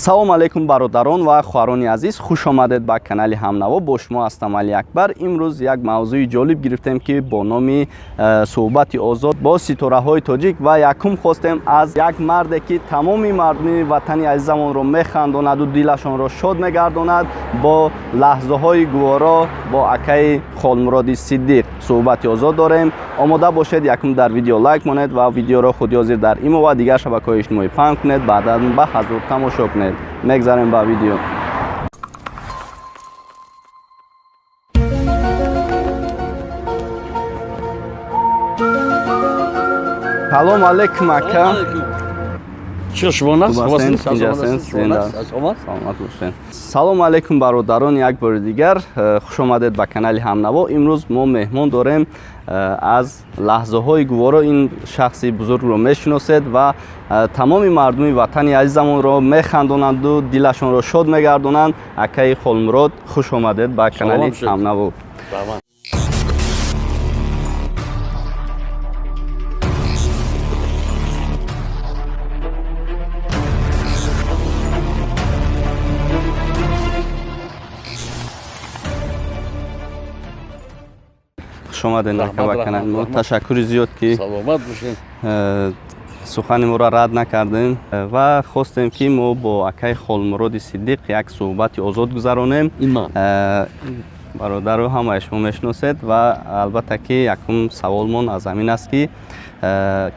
Салом алейкум, бародарон ва хоҳарони азиз, хуш омадед ба канали Ҳамнаво. Бо шумо ҳастам Али Акбар. Имрӯз як мавзӯи ҷолиб гирифтем, ки бо номи суҳбати озод бо ситораҳои тоҷик, ва якум хостем аз як марде, ки тамоми мардуми ватани азизамонро механдонаду дилашонро шод мегардонад, бо лаҳзаҳои гуворо, бо акаи Холмуроди Сиддиқ суҳбати озод дорем. Омода бошед, якум дар видео лайк монед ва видеоро худи ҳозир дар имо ва дигар шабакаҳои иҷтимоӣ паҳн кунед, баъдан ба ҳазур тамошо кунед. Мегзарем ба видео. Салом алейкум, ака. Чӣ, шумо нас? Саломат бошед. Салом алейкум, бародарон, як бори дигар хуш омадед ба канали Ҳамнаво. Имрӯз мо меҳмон дорем аз лаҳзаҳои гуворо. Ин шахси бузургро мешиносед ва тамоми мардуми ватани азизамонро механдонанду дилашонро шод мегардонанд. Акаи Холмурод, хуш омадед ба канали Ҳамнаво. Хуш омадед, ака, ба канали мо. Ташаккури зиёд, ки Саломат бошед. Сухани моро рад накардем ва хостем, ки мо бо акаи Холмуроди Сиддиқ як суҳбати озод гузаронем. Бародару ҳамаи шумо мешиносед ва албатта, ки якум саволмон аз ҳамин аст, ки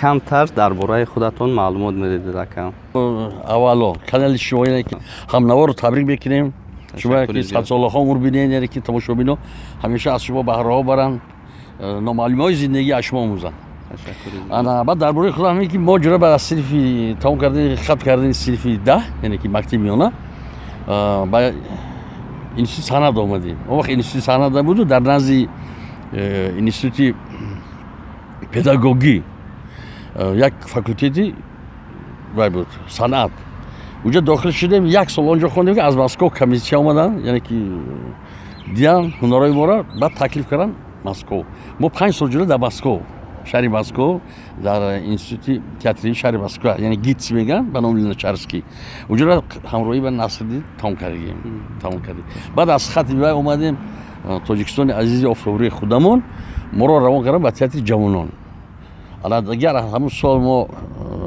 камтар дар бораи худатон маълумот медидед, ака. Аввало, канали шумо, ки Ҳамнаворо табрик мекунем. Шумо ки садсолаҳо умр бинед, яъне ки тамошобино ҳамеша аз шумо баҳраҳо баранд, номаълумиҳои зиндагӣ аз шумо омӯзанд. Ана, баъд дар бораи худам ҳамин, ки мо ҷура баъд аз синфи тамом кардани, хатм кардани синфи 10, яъне ки мактаби миёна, ба институти санъат омадем. Он вақт институти санъат набуду, дар назди институти педагогӣ як факултети вай буд, санъат. Уҷа дохил шудем, як сол онҷо хондем, ки аз Москов комиссия омаданд, яъне ки дидан ҳунарҳои моро, баъд таклиф карданд Москов. Мо 5 сол ҷура дар Москов, шаҳри Москов, дар институти театрии шаҳри Москва, яъне ГИТИС мегӯянд, ба номи Луначарский, уҷора ҳамроҳӣ ба Насриддин тамом кардем. Баъд аз хатми вай омадем Тоҷикистони азизи офтобрӯи худамон. Моро равон карданд ба театри ҷавонон. Ана, дигар ҳамун сол мо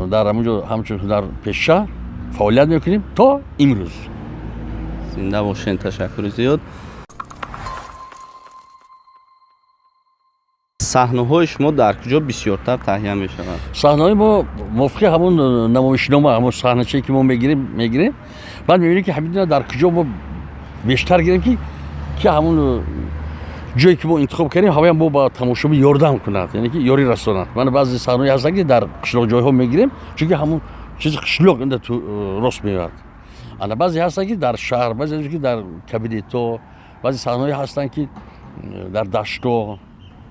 дар ҳамун ҷо ҳамчун ҳунарпеша фаъолият мекунем то имрӯз. Зинда бошед, ташаккури зиёд. Саҳнаҳои шумо дар куҷо бисёртар таҳия мешавад? Саҳнаҳои мо мувофиқи ҳамун намоишнома, ҳамун саҳначае, ки мо мегирем, баъд мебинем, ки ҳамин дар куҷо мо бештар гирем, ки ҳамун ҷое, ки мо интихоб кардем, ҳаваям мо ба тамошобин ёрдам кунад, яъне ки ёрӣ расонад. Мана, баъзе саҳнаҳое ҳастанд, ки дар қишлоқҷойҳо мегирем, чунки ҳамун чизи қишлоқ инда рост меояд. Ана, баъзе ҳастанд, ки дар шаҳр, баъзе ки дар кабинетҳо, баъзе саҳнаҳое ҳастанд, ки дар даштҳо,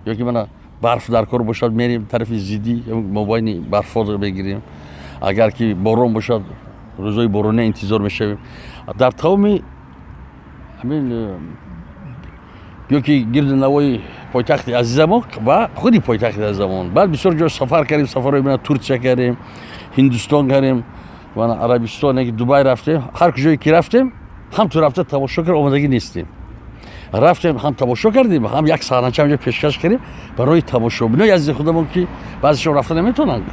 ё ки мана барф дар кор бошад, мерем тарафи зиддӣ, мобайни барфҳо мегирем. Агар ки борон бошад, рӯзҳои борона интизор мешавем. Дар тамоми ҳамин ё ки гирди навои пойтахти азизамон ва худи пойтахти азизамон. Баъд бисёр ҷо сафар кардем, сафарҳои мана Турсия кардем, Ҳиндустон кардем, мана Арабистон, яки Дубай рафтем. Ҳар куҷое ки рафтем, ҳам ту рафта тамошо кард омадагӣ нестем. Рафтем, ҳам тамошо кардем, ҳам як саҳнача ҳамҷо пешкаш кардем барои тамошобинои азизи худамон, ки баъзешон рафта наметавонанд,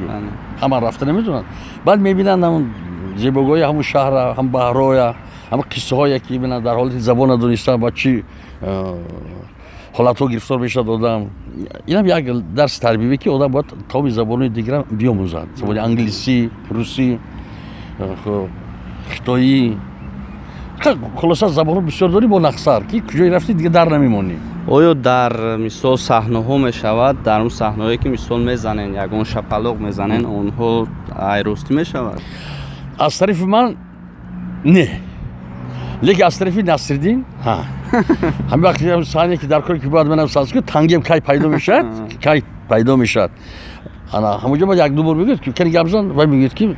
ҳама рафта наметавонанд. Баъд мебинанд ҳамун зебогоҳи ҳамун шаҳра, ҳам баҳроя, ҳамун қиссаҳое, ки бинанд, дар ҳолати забон надонистан ба чӣ ҳолатҳо гирифтор мешавад одам. Инам як дарси тарбиявӣ, ки одам бояд тамоми забонҳои дигарам биомӯзад: забони англисӣ, русӣ, хитоӣ, хулоса, забонҳо бисёр дорӣ, бо нақсар ки куҷое рафтӣ, дига дар намемонӣ. Оё дар мисол саҳнаҳо мешавад, дар он саҳнаҳое, ки мисол мезанен, ягон шапалоқ мезанен, онҳо айростӣ мешавад? Аз тарафи ман не, лекин аз тарафи Насриддин ҳа. Ҳамин вақти саҳне, ки дар кор, ки бояд манам саз, тангем кай пайдо мешавад, кай пайдо мешавад, ана ҳамонҷо бояд як ду бор мегӯяд, ки кани гап зан. Вай мегӯяд, ки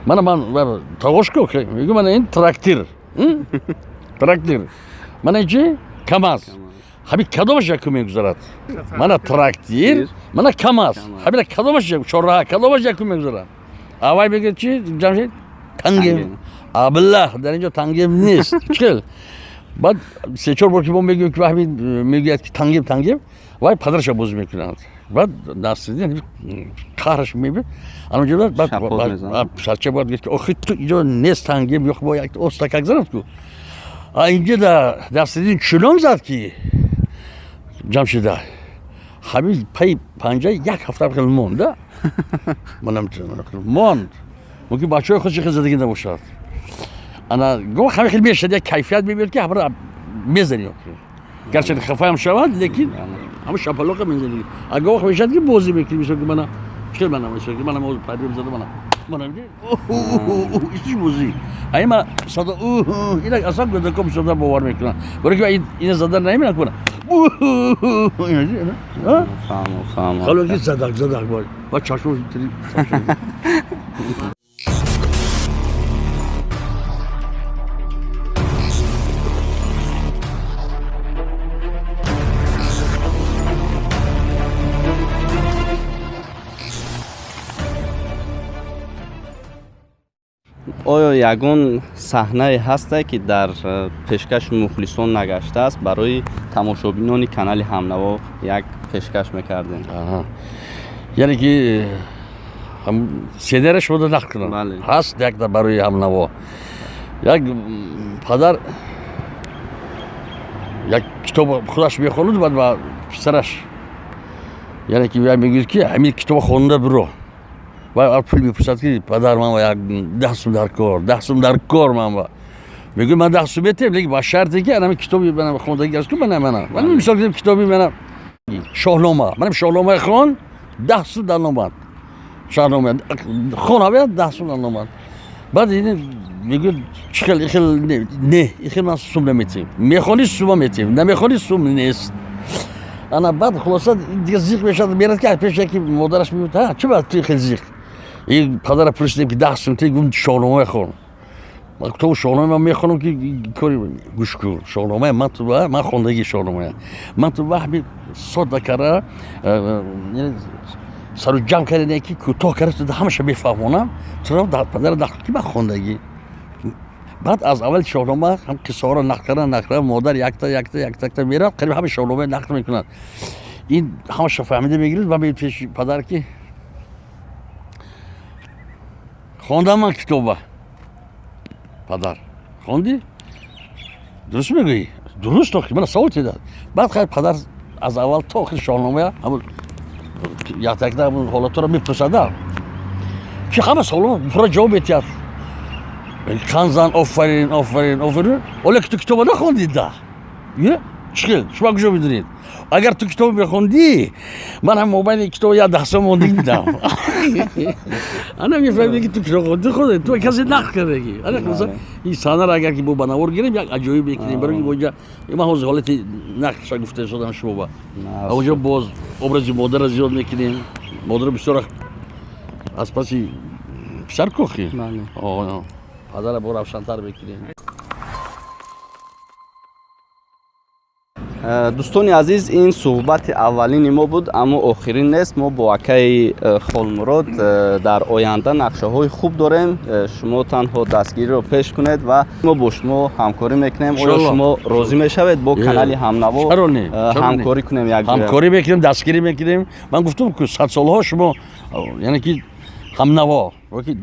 мана ман тағош ку, мегӯ, мана ин трактир, трактир, мана ин чи, КамАЗ, ҳамин кадомаш якум мегузарад? Мана трактир, мана КамАЗ, ҳамина кадомаш, чорраҳа кадомаш якум мегузарад? Авай мегӯяд, чи, Ҷамшед, тангем. Аблаҳ, дар инҷо тангеб нест. Чил. Баъд се-чор бор ки мо мегӯем, ки ҳамин мегӯяд, ки тангеб, тангеб, вай падараша бозӣ мекунад. Баъд Насриддин қаҳраш мебирад. Анҷо баъд сарча бояд гуфт, ки охи ту инҷо нест тангеб, ё бо як остакак занад ку. А инҷо да Насриддин чунон зад, ки Ҷамшида ҳамин пай панҷа як ҳафта хел монд, да? Манам монд. Мумкин бачаҳои худш хел задагӣ набошад. Ана гоҳ ҳамин хел мешавад, як кайфият мебиёд, ки ҳамаро мезанӣ. Гарчанд хафаям шавад, лекин ҳама шапалоқа мезанӣ. А гоҳ мешавад, ки бозӣ мекунӣ, мисол ки мана чел мана, мисол ки мана пайрем зада, мана мана истиш бозӣ. А ин садо ина аслан кӯдакҳо бисёртар бовар мекунанд, барои ки ина зада намекунад. Фаҳмо. Ҳало ки задак задак ва чашмо. Оё ягон саҳнае ҳасте, ки дар пешкаши мухлисон нагаштааст, барои тамошобинони канали Ҳамнаво як пешкаш мекардем? Яъне ки сценария шумо нақл кунам? Ҳаст якта барои Ҳамнаво. Як падар як китоб худаш мехонад, баъд ба писараш, яъне ки мегӯяд, ки ҳамин китоба хонда биро. Ва пул мепурсад, ки падар, ман як 10 сум дар кор, 10 сум дар кор. Ман ба мегӯям, ман 10 сум метем, лекин ба шарте, ки анами китоби мана хондагӣ аст ку, мана мана ман мисол гирем, китоби мана Шоҳнома, манам Шоҳномаи хон, 10 сум дар номад, Шоҳнома хон, ҳавя 10 сум дар номад. Баъд мегӯяд, чӣ хел ихел не, ихел ман сум наметем, мехонӣ, сума метем, намехонӣ, сум нест. Ана баъд хулоса дига зиқ мешавад, мерад, ки пеш яки модараш мегӯяд, ҳа, чӣ баъд ту хел зиқ? И падара пурсидем, ки 10 сум те, гум, Шоҳнома хон. То Шоҳнома ман мехонам, ки кори гӯш кун, Шоҳнома ман ту ман хондагии Шоҳнома ман ту ваҳми сода кара, сару ҷамъ карда, ки кӯтоҳ карда, ту ҳамаша мефаҳмонам. Туро падара нақл ки ман хондагӣ. Баъд аз аввали Шоҳнома ҳам қиссаҳоро нақл кардан, нақл кардан, модар якта якта якта якта меравад, қариб ҳама Шоҳнома нақл мекунад. Ин ҳамаша фаҳмида мегирад ва меояд пеши падар, ки хондам ман китоба. Падар: хондӣ, дуруст мегӯӣ? Дуруст, охи мана савол тедад. Баъд хайр, падар аз аввал то охири Шоҳнома ҳамун якта якта ҳамун ҳолатҳоро мепурсада, ки ҳама саволҳо пурра ҷавоб метиҳад. Қанзан, офарин, офарин, офарин, оле ки ту китоба нахондӣ да, чӣ хел шумо куҷо медонед? Агар ту китоб мехондӣ, ман ҳам мобайни китоб як 10 сом мондик бидам. Ана мефаҳмӣ, ки ту китоб хонди, худ ту касе нақл кардагӣ. Ана хулоса ин саҳнаро агар ки бо ба навор гирем, як аҷоиб мекунем, барои ки онҷа ман ҳозир ҳолати нақлша гуфта истодам шумо ба онҷо боз образи модарро зиёд мекунем. Модарро бисёр аз паси писар кохи, падара бо равшантар мекунем. Дӯстони азиз, ин суҳбати аввалини мо буд, аммо охирин нест. Мо бо акаи Холмурод дар оянда нақшаҳои хуб дорем. Шумо танҳо дастгириро пеш кунед ва мо бо шумо ҳамкорӣ мекунем. Оё шумо розӣ мешавед, бо канали Ҳамнаво ҳамкорӣ кунем? Ҳамкорӣ мекунем, дастгирӣ мекунем. Ман гуфтам, ку садсолҳо шумо, яъне ки Ҳамнаво,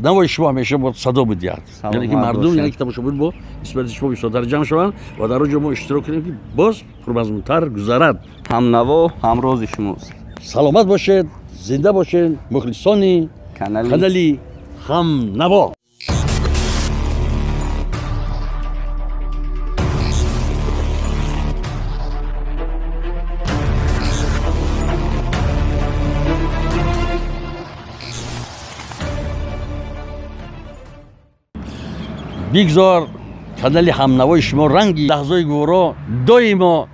навои шумо ҳамеша бо садо бидиҳад, яъне ки мардум, яъне ки тамошобин бо нисбати шумо бисёртар ҷамъ шаванд ва дар он ҷо мо иштирок кунем, ки боз пурмазмунтар гузарад. Ҳамнаво ҳамрози шумост. Саломат бошед, зинда бошед, мухлисони канали Ҳамнаво. Бигзор канали Ҳамнавои шумо ранги лаҳзаи гуворо доимо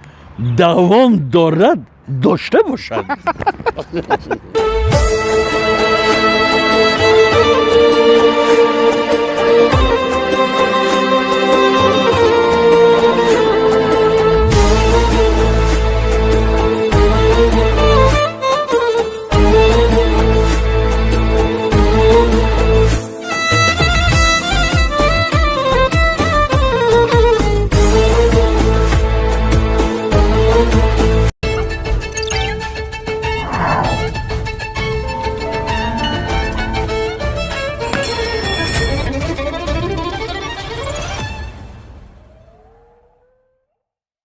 давом дорад, дошта бошад.